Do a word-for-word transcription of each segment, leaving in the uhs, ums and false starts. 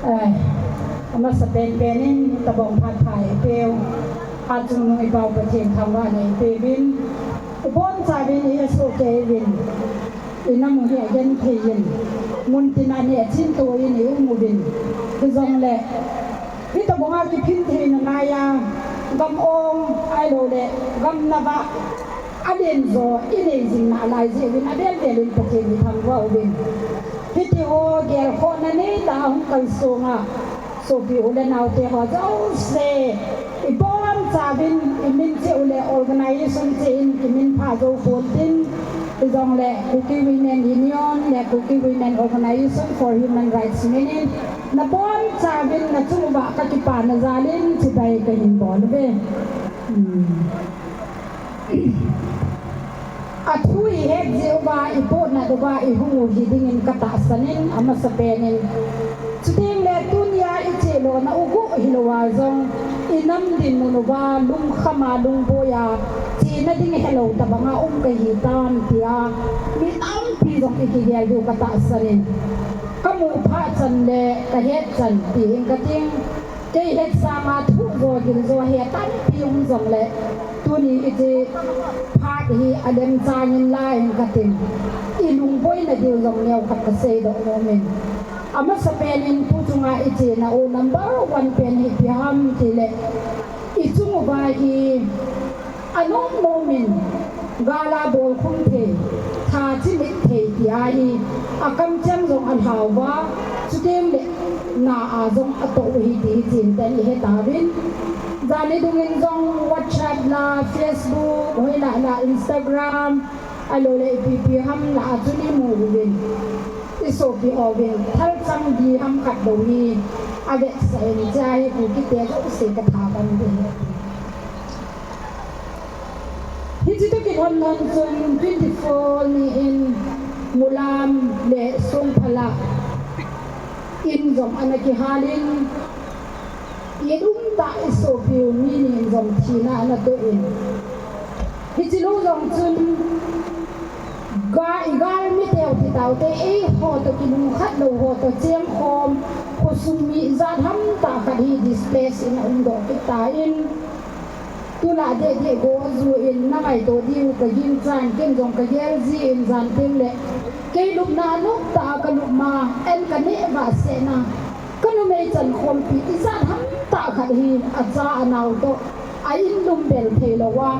Amasapen pen in tabang phat pha eipeu, achungnung i Pau Pathen thangvahna eipeuvin, ibonchauvin i hesoh kei uvin, i nam u hi agenthei in, muntin a nehchinto in i um uvin, hijongle hitabang a kiphin theina laiya, gam ong ahiloule gam nava, alen jo i nei jing nalai jeh uvin, avel vel in Pathen i thangvah uvin. Hitiho gelkhohna neitah a hung kalsong a, sopi u le naote ho jouse, ibonchauvin, i min cheh u le organization cheh in kiminphah jou pontin, hijongle Kuki Women Union le Kuki Women Organization for Human Rights min in, nabonchauvin nachung uva kakipana jal in chibai kahin bol uve. Athu i het jeh uva, i potna uva i hung u hi dingin katahsan in, amasapen in, chutengle tunia i chehlona u guh hilouva jong, i nam dinmun uva lungkham a lungboi a, chena ding helou tobanga um kahitam tia mi tampi jong i kigel diu katahsan in, kamu phah chan le kahet chan ti in kating. Kei het sanga thuh jo gil jo hi tampi um jongle, tuni hiche phat hi alemchang in la in kating. I lungboina diu jong neokhat kaseidoh nomin, amasapen in tu chunga i chena u number one pen hi ipi ham tile, i chung uva hi anom nomin, gal a bolkhum thei, tha chimit thei ti ahi, akamcheng jong alhauva, chutengle na a jong atoh u hi ti hi chentah in i hetauvin. Jani dungin jong WhatsApp la, Facebook, hoilah la, Instagram, ahiloule ipi ipi ham lah a chun i mu uvin, i sopi uvin thalchang di ham khat bou hi avetsah in, hiche hi Kukite jouse katha kan ding. Hiche toh kilhon lhon chun twenty-four ni in Mulam le Songphal a in jong ana kihal in, i umtah i sopiu mi ni in jong thina ana toh in, hiche lou jong chun ga, i galmi teu ti taute, eiho toh kilungkhat lou ho toh chengkhom, khosung mi ijat hamtah khat hi displace in aumdoh kit tan, tulai deh deh go ju in nangaito diu kaginchan, ken jong kagel jin jan tengle kei lupna a nomtah a kalup ma, an kaneh vahsetna, kanumei chankhompi ijat hamtah khat hi acha anao toh a in lum bel theilouva,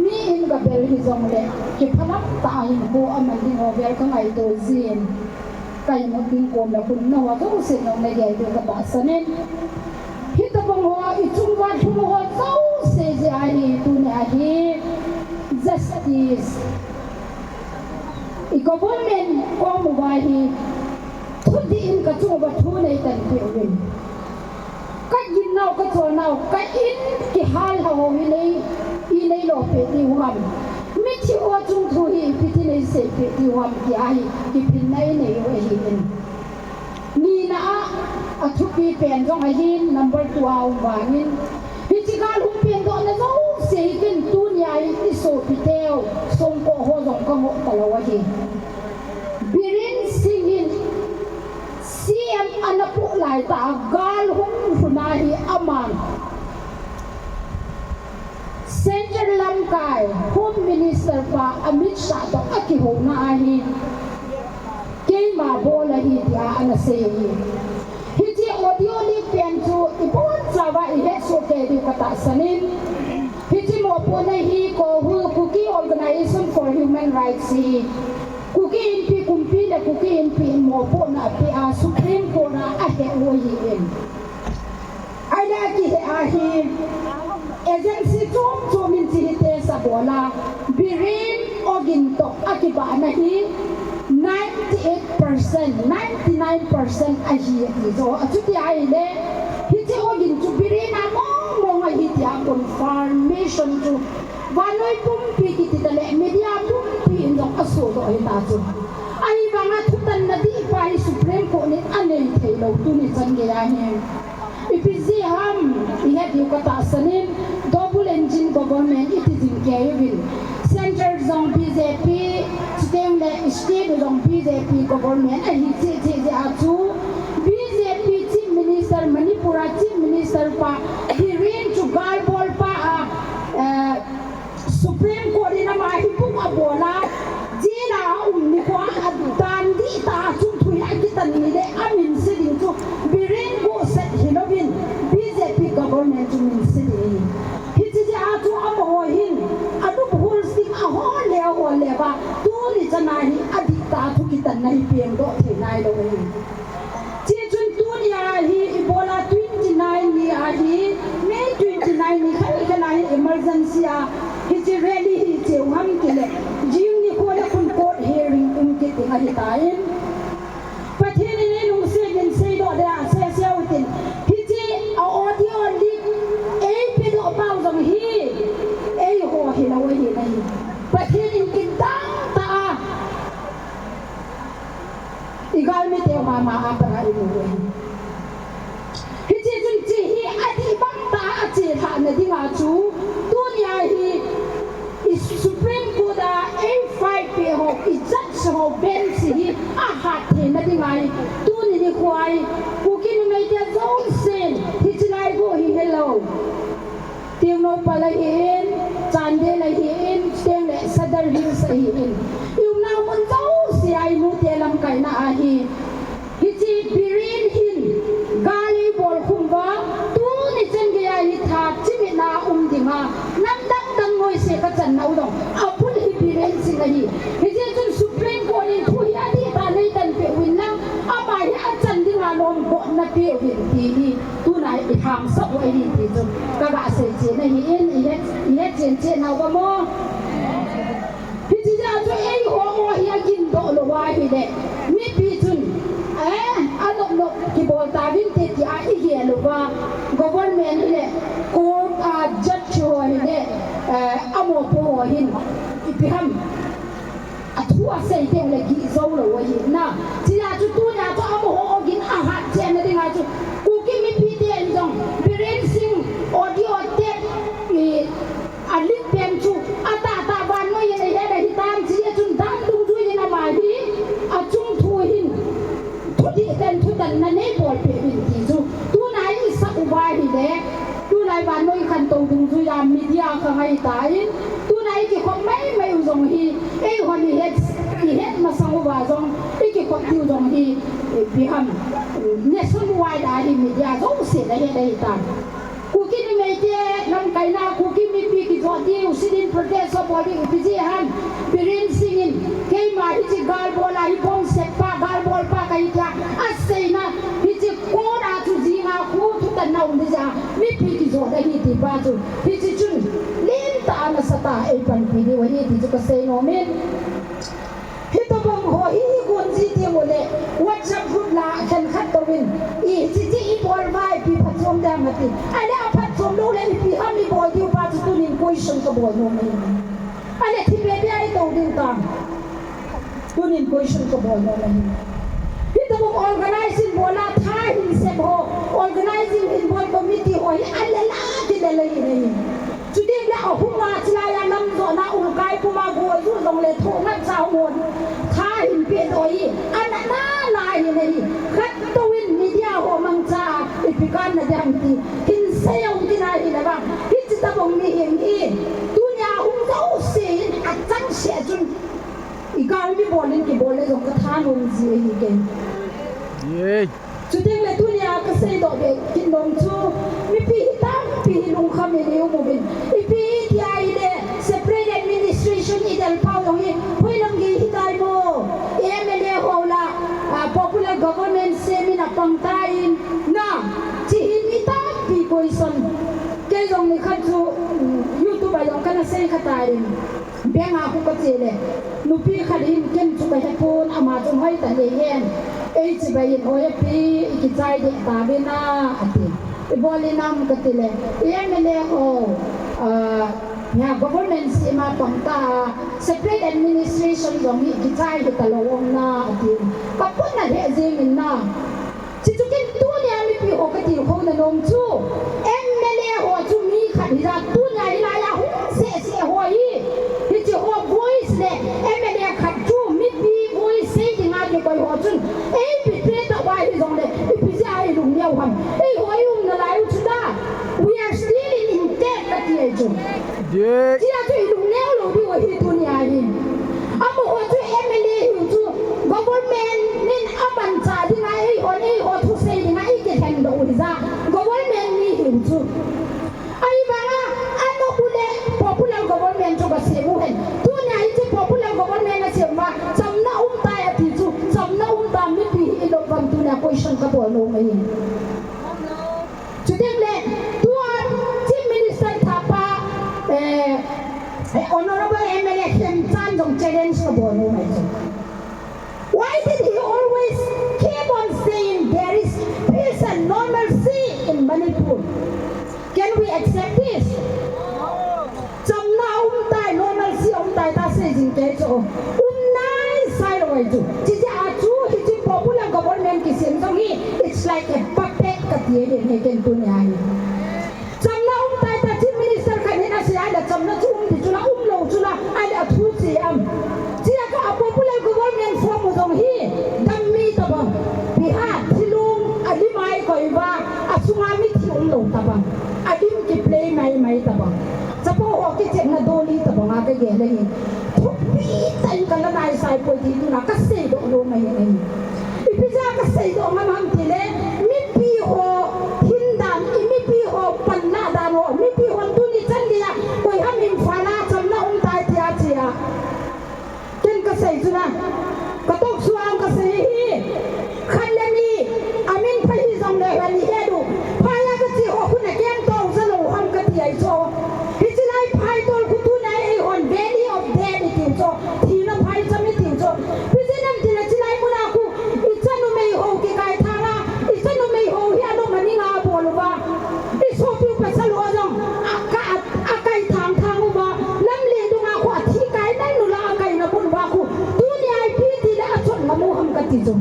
mi in gabel hijongle kiphalam tah a hinkho aman ding ho vel kangaito jin, ka imut ding kom le khun naho jouse jong nagel diu katahsan in, hitobang ho i chung uva lhung ho jouse jeh a hi tunia hi justice, i government kom uva hi thudih in kachung uva thu neitanpeh uvin, kaginnau kacholnau, ka in kihal lha ho hi nei, i neilopeh diu ham, mithi ho chung thu hi ipi ti neiseipeh diu ham tia hi kiphinna inei u ahin. Nina a, athupi pen jong ahin, number two a um vangin, hiche gal hung pendohna jouse hi ken tunia hi i sopiteu songkoh ho jong kangoh talou ahi. Biren Singh in C M ana poh laitah a gal hung lhun a hi aman Central lamkai Home Minister pa Amit Shah toh akihouna a hi keima bol ahi tia ana sei ahi. Hiche audio leak pen chu ibonchauva ihetsoh kei diu katahsan in, hiche mopohna hi KOHU, Kuki Organisation for Human Rights hi Kuki Inpi kumpi le Kuki Inpi in mopohna apeh a Supreme Court a ahe u ahin. Ahile akihe a hi agency chom chom in hiche hi test abol a, Biren Ogin toh akibahna hi ninety-eight percent, ninety-nine percent ahi ati jo. Achuti ahile hiche Ogin chu Biren a mong mong ahi tia confirmation chu vannoi pumpi kiti tale media pumpi in jong asohdoh ahita chu. Ahivanga thutanna dihpa hi Supreme Court in anei theilou tuni chan geiya hi. Ipi jeh ham ihet diu katahsan in, double engine government iti jing kei uvin, central jong B J P, chutengle state jong B J P government ahi cheh cheh jeh a chu B J P chief ahitan. Pathen in eilungset in seidoh dia sese utin. Hiche a audio leak eipedoh pau jong hi eiho hilou ahi nahi. Pathen in kidang tah a igalmi teu mama a pat a imu u ahi. Hiche chun hiche hi adih bang tah a achelhah na dinga chu tunia hi i Supreme Court a eifight peh ho, i judge ho bench hi ahat theina dinga hi tuni nikho hi Kuki numeite jousen hiche lai go hi helou. Tengnoupal ahin, Chandel ahin, chuteng le Sadar Hills ahin. I umna mun jouse a i nute lamkaina ahi. Hiche Biren hin gal eibol khum uva, tuni chan geiya hi that chimit na um dinga, nam dang dang noise kachan nau jong abul hi Biren Singh ahi. Hiche chun Supreme Court in thu hi adih tah a neitan peh uvin lang, ama hi achan dinga nomgotna pe uvin ti hi. Tuna i hamsah u ahi ti chu kaga seichen ahin, i het, i hetchen chen nau ka mo. Hiche jeh a chu eiho hi agin doh lou ahile, mipi chun, eh, anop nop kibol tauvinte tia igel uva, government hile, court a judge ho hile, eh, amopo ho hin ipi ham. Athu asei teng le gih jou lou ahi na. Chea chu tunia chu amaho ogin ahat chenna dinga chu Kuki mipi ten jong Biren Singh audio tape, i, a leak pen chu atahtah vannoi in ahet ahitan, chea chun dan dungjui in ama hi achung thu hin thudih ten thutanna neibolpeh uvin ti chu tuna isah uva ahile, tulai vannoi khantou dungjuia media kha ngaitan, tuna ikikhop maimai u jong hi, eihon ihet, ihet masang uva jong ikikhop diu jong hi, ipi ham, nationwide a hi media jousen ahet ahitan. Kuki numeite lamkaina, Kuki mipi kijot diu, sit-in protest ho bol diu, ipi jeh ham, Biren Singh in, keima hiche galbol a hi bomb set pa, galbol pa kahi tia aseina, hiche court a chu jinga khu thutanna um ding jeh a mipi kijot ahi ti pa chu, hiche chun lentah a nasatah a eipanpi diu ahi ti chu kasei nom in. Hitobang ho hi igon ji tengule WhatsApp group la khenkhat touvin, hiche chu ibol uva ipi phatchom ding ham ati. Ahile aphatchom lou le ipi ham ibol diu pa chu tunin question kabol nom ahi. Ahile thi pepe a itou ding tam? Tunin question kabol nom ahi. Hitobang organizing bol a tha hin sem ho, organizing hin bol committee ho hi alel a kilel ahi nahi. Chuteng le ahunga chulaiya namjona umkai puma gojuh jongle thohngatcha hung hon tha hin pedoh hi anatna ahi nahi. Khat touvin media ho mangcha a ipi kanna ding ham ti hin sei u tina ahile vang, hiche tobang mihem hi tunia hung jouse in achangseh chun igalmi bol in kibol le jong kathanom ji ahi kei. Chuteng le tunia kaseidoh be kit nom chu, mipi hi tampi hi lungkham in ium uvin. Ipi tia ahile separate administration idel pau jong hi hoilang gei hitai mo. MLA ho la, ah, popular government sem in apang tan na, chi hi mi tampi question. Kei jong nikhat chu, um, YouTube a jong kana sei kha tan. Bank a khu kache le, nupi khat in ken chu kahepon, ama chu hoitah in eihen. Eichibai in, "Oi api, ikichai deh tave na," ati. "Ibol in am?" kati le, "MLA ho, ah, government sem a pang ta, separate administration jong hi kichai hita lou um na," ati. Kapona lheh jeng in na. Chuchu ken tunia mipi ho katilkhouna nom chu, MLA ho chu mi khat hija tunia hilaiya hung sehseh ho hi. Hiche ho voice le MLA khat chu mipi voice sei dinga kikoi ho chun, ei betray tauva hijongle, ipi jeh a ilung neo ham? Eiho ium nalai u chu ta. We are still in intact kati ahi chu. Chea chu ilung neo lou diu ahi tunia hi. Amaho chu MLA hiu chu government in amanchah dinga eihon eiho thusei dinga ikilhen doh u hija government mi hiu chu. Ahivanga anop u le popular government chu kasem u hen. Tunia hiche popular government nasem uva chamna umtai ati chu, chamna umtam mipi hi ilop uvam tunia question kabol nom ahi. Chuteng le, tua Chief Minister thahpa, eh, eh, Honorable MLA Khemchand jong challenge kabol nom ahi chu. Why did he always keep on saying there is peace and normalcy in Manipur? Can we accept this? Chamna umtai, normalcy umtai ta sei jing kei chu. Um nai sai lou ahi chu. Chuche a chu hiche popular government kisem jong hi, it's like a puppet kati ahi, he ken tunia hi. Chamna umtai ta Chief Minister khat hin asei ahile chamna chu um ti chu la, umlou chu la, ahile athu chu am. Chea ka a popular government form u jong hi, dammi tabang. Bihar, thilung, alim a ikoi uva, asunga mithi umlou tabang. Alim kiplay maimai tabang. Chapo ho kichepna doli tabang a kagel ahi. Thupi tah in kala nai sai poi ti tuna kasei doh lou mai ahi. Ipi jeh a kasei doh ngam ham tile, mipi ho hin dan, i mipi ho panna dan ho, mipi hon tuni chan dia, koi ham Imphal a chamna umtai tia chea. Ken kasei chu na, ka talk show a kasei hi, khat le ni, amin pha hijongle hua ni he du, phai a kache ho khu na kem tou ja lou ham kati ahi chu. Hiche lai phai tol khu tuna eihon valley of death itiu chu, thina phaicham itiu chu. Ipi jeh ham tile hiche lai muna khu, icha numei ho kikai thang a, icha numei ho hi anom a ning a abol uva. Isopiu pasal ho jong, aka, akai thang thang uva, lamlen dunga khu athi kai nai nula akaina mun uva khu, tunia ipi tile achot ngam u ham kati chu.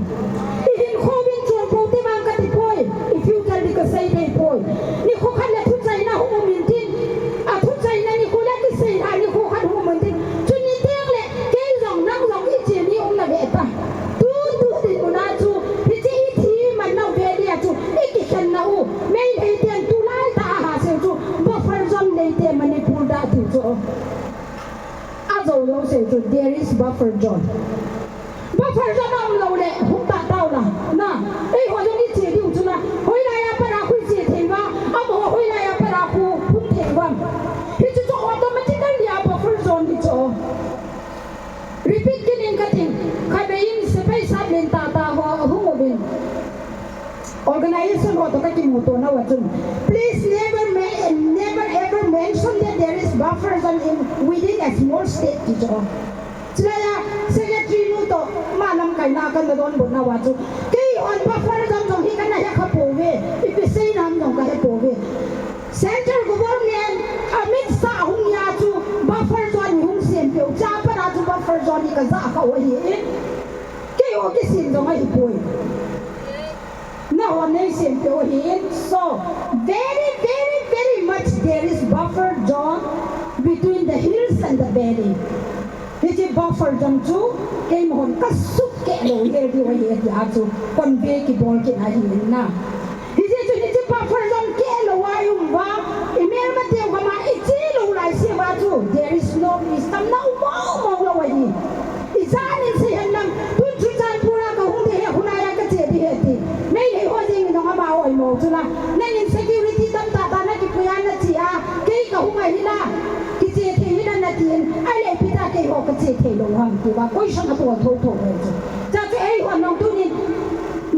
Ihinkho vin chon pou te vang kati poi, i future di kasei thei poi. Nikho khat le thuchaina hung um intin, athuchaina nikho le kisei a nikho khat hung um intin, chuni teng le kei jong nang jong iche ni umna ve ta. Tu, tu dinmun a chu, hiche ithi man nau valley a chu, ikikhenna u, Meitei ten tulai tah a asei chu, buffer zone neite Manipur da tiu chu. Ajou jouse chu, there is buffer zone. Buffer zone a umlou le, hung tah tau la. Na, eiho jong iche diu chu na, hoilai a pat a khu iche thei uva, amaho hoilai a pat a khu hung thei uvam. Hiche chu automatically a buffer zone hi chu. Repeat kit ing kating, khatvei in sepai sat len tah tah ho ahung uvin. Organization ho toh kakimuto nauva chun, please never ma-, never ever mention that there is buffer zone in within a small state ti chu. Chulai a secretary nu toh ama lamkaina kana donbut nauva chu, keihon buffer zone jong hi kana hekha pouve, ipi seina ham jong kahe pouve. Central government, Amit Shah hung a chu buffer zone hi hung sempeh u, chua pat a chu buffer zone hi kajah kha u ahi in. Keiho kisem jong ahipoi. Nahon nei sempeh u ahi in. So, very, very, very much there is buffer zone between the hills and the valley. Hiche buffer zone chu keimahon kasuh keh lou hel diu ahi tia chu convey kibol kit ahi in na. Hijeh chun hiche buffer zone keh lou a i um uva, i melmateu gam a i che lou laiseuva chu, there is no peace, chamna um mong mong lou ahi. Ijat in sei hen lang, tun Churachandpur a kahung ding ahi, khulai a kache ding ahi ti. Meitei ho jeng in jong ama oimo chu la, nangin security tamtah tah nakipui a nache a, kei kahung ahi la, kiche thei hih in nati in, ahile ipi tia keiho kache thei lou ham tia question abol thotho ahi chu. Chua chu eihon jong tunin,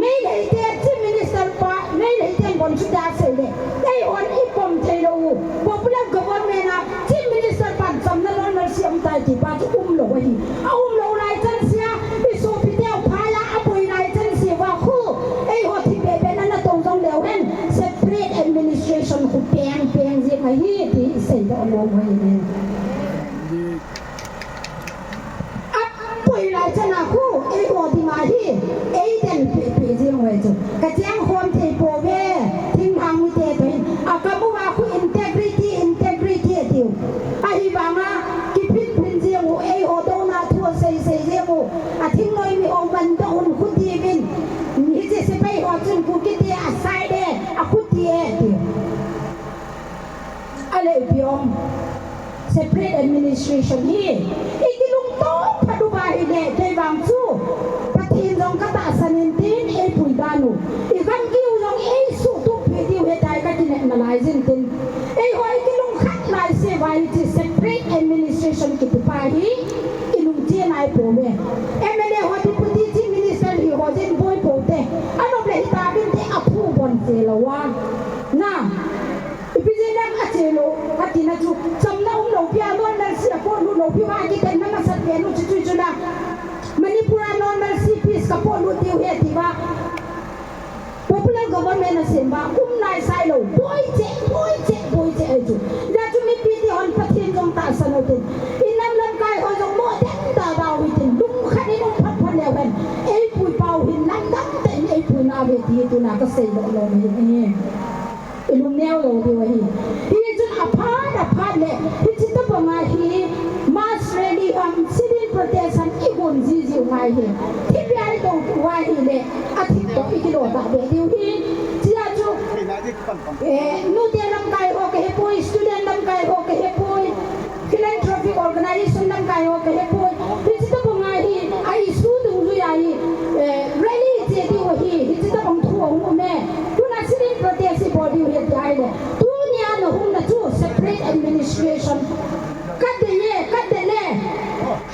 Meitei te Chief Minister pa, Meitei ten bon chu tia sei le, eihon ipom thei lou u, popular government a Chief Minister pan chamna normalcy umtai ti pa chu umlou ahi. Aumlou lai chan sea, isopiteu phai a aboi lai chan sea uva khu, eiho thipbeh beh na natou jong leu hen, separate administration khu peng peng jeng ahi ti isei doh nom u ahi ne. Aboi lai chan a khu, eiho dinga hi, eiden peh peh jeng u ahi chu. Kacheng khom thei pouve, thinglhang mite toh hin. Akam uva khu integrity, integrity atiu. Ahivanga, kiphin phin jeng u, eiho douna thu asei sei jeng u. Athingnoi miho mandoh un khu tiuvin. Hiche sepai ho chun khu kiti asai de, akhu ti e tiu. Ahile ipi um. Separate administration hi, ikilungto phat uva ahile, kei vang chu, Pathen jong katahsan in tin, eipui dan u. Igam giu jong eisuhtup peh diu ahitai kakinepna lai jin tin. Eiho ikilungkhat laiseuva hiche separate administration kiti pa hi, ilungchen ahipouve. M L A ho, Deputy Chief Minister hiho jin boi pou te. Anom le hita vin te, athu bon che lou a. Na. Ipi jeh ham ache lou, atina chu, chamna umlou pi a normalcy a kon lou pi uva kitenna masat pen u chu chu chu na. Manipur a normalcy peace Support lut diu ahi ati uva. Popular government asem uva, um nai sai lou, boi cheh, boi cheh, boi cheh ahi chu. Hijeh chun mipi te hon Pathen jong tahsan uvin tin. Inam lamkai ho jong mo den da da uvin tin. Lungkhat in um phat phat leu hen. Eipui pau hin lamdang tah in eipui nauve ti tuna kasei doh nom ahi. Ilungneo lou diu ahi. Hichun aphat, aphat le, hiche tobang a hi, mass rally ham, sit-in protest ham, igon jiji u ngai ahi. Thipbeh a itou uva ahile, athip toh ikilo tahbeh diu ahi. Hijeh chun, eh, nute lamkai ho kahepoi, student lamkai ho kahepoi. Philanthropic organization lamkai ho kahepoi. Hiche tobang a hi, a issue dungjui a hi, eh, rally che diu ahi, hiche tobang thu ahung um e. Tuna sit-in protest ibol diu ahi tia ahile. Tunia nahung na chu separate administration. Kadei e, kadei le.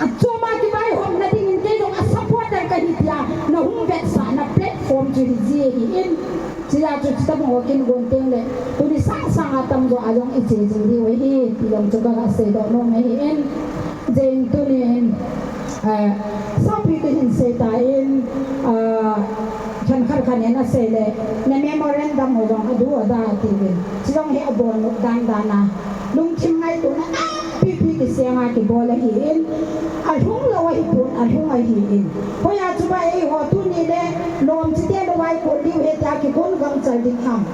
Achom a kivaihomna dingin kei jong a supporter kahi tia nahung vetsahna platform chu hiji ahin. Hijeh chun chuti tobang ho kin gon teng le, tuni sang sang a tamjo a jong iche jing diu ahi, ti jong chu kaga seidoh nom ahin. Hijeh in tunin, eh, sopi kahin sei tan, ah, khenkhat khat in asei le, na memorandum ho jong adu ada atiuvin. Chujong hi abol nom dan dan a. Lungthim ngaitona tampi pi kiseng a kibol ahin, alhung lou ahipon, alhung ahin. Hoiya chu ba eiho tuni le lom chite lou vai ko diu ahi tia kikon gangchal ding ham.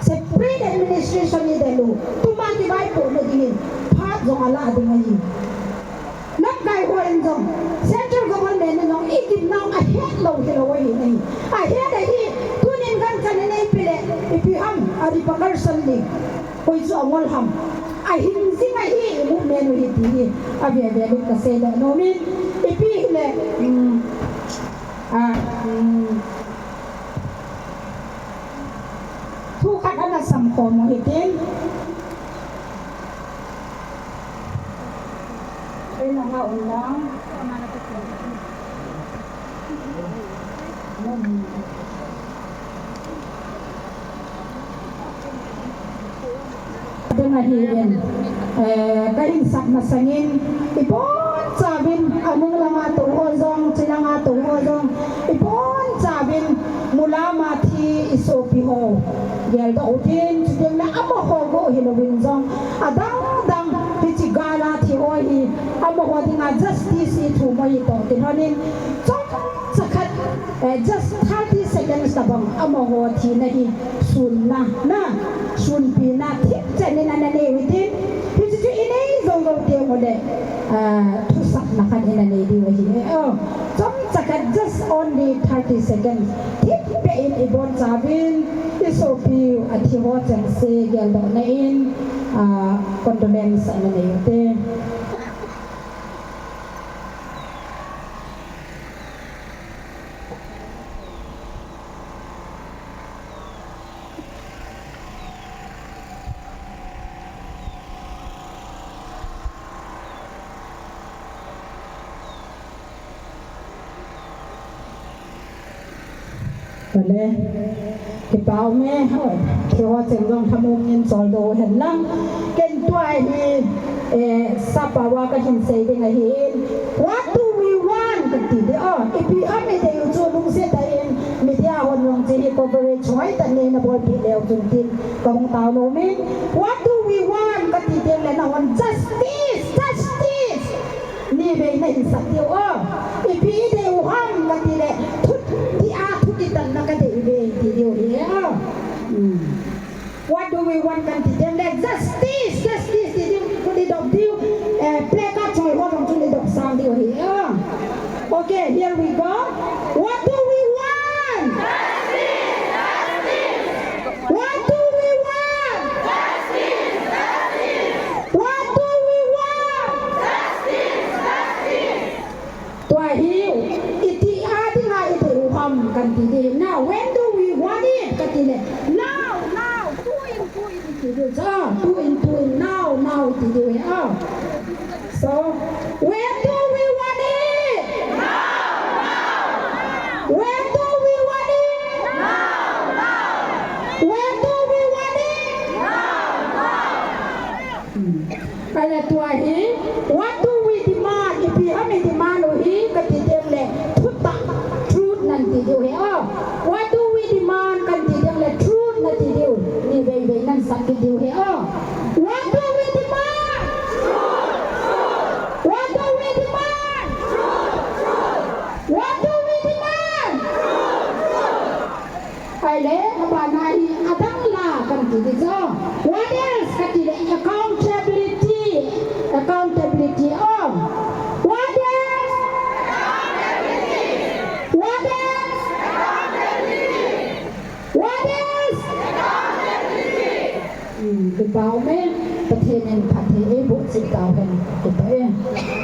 Separate administration idel u, tuma kivaipohna dingin, phat jong ala ding ahi. Lamkai hon jong, central government in jong igimnau ahet lou hilou ahi. Ahet ahi, tunin gangchal in eipeh le, ipi ham, a repercussion ding. Koi chu angol ham. Ahin jing ahi, i movement u hi ti hi. Ave ve lou kasei doh nom in. Ipi hile, um, a, um, thu khat ana samkhom u hitin. Kei na ha un lang. Ding ahin, eh, kahin sap masangin, ibonchauvin, anung langa tou ho jong, chilanga tou ho jong, ibonchauvin, Mulam a thi isopi ho geldoh utin, chuteng le amaho bou hilouvin jong, adang dang, hiche gal a thi ho hi, amaho dinga justice ithum u ahi toh kilhonin, chomcha khat, eh, just thirty seconds tabang amaho thina hi sunna, na, sunpina thipchan in ana nei utin, hiche chu inei jou jou teng uleh, ah, thusapna khat in anei diu ahi. Oh, chomcha khat, just only thirty seconds. Thipbeh in ibonchauvin, isopiu athi ho chengse geldohna in, ah, condolence ana nei ute. Kale, kipa ume, ho, thi ho cheng jong thanom in choldo hen lang. Ken tua hi, eh, sap a va kahin sei ding ahin. What do we want? Kati ding, oh, ipi ham idei u chu lungset tah in, media hon jong hiche hi coverage hoitah in neibolpeh leu chun tin kahung tao nom in. What do we want? Kati teng le nahon justice, justice. Nivei nahin sap diu, oh. Ipi idei u ham kati le, thut, tia thut itanna kadei uve ti diu ahi, oh. Hmm. What do we want kan ti teng le, justice, justice ti diu, kut idop diu, eh, placard choi ho jong chun idop sang diu ahi, oh. Okay, here we go. What do we want? Justice, justice. What do we want? Justice, justice. What do we want? Justice, justice. Tua hi, iti a dinga idei u ham kan ti ding. Now, when do we want it? Kati le, now, now, tuin, tuin, iti diu. So, tuin, tuin, now, now, iti diu, eh. Oh. So, when do we want it? Now, now. When do we want it? Now, now. When do we want it? Now, now. Hmm. Ahile tua hi, what do we demand? Ipi ham i demand u hi, kati teng le, thutah, truth, Bana hi adang la kan ti di cho. What else? Kati le accountability. Accountability. Oh. What else? What else? What else? Hmm, kipah e, Pathen in phatthei eiboh cheh tauhen, kipah e.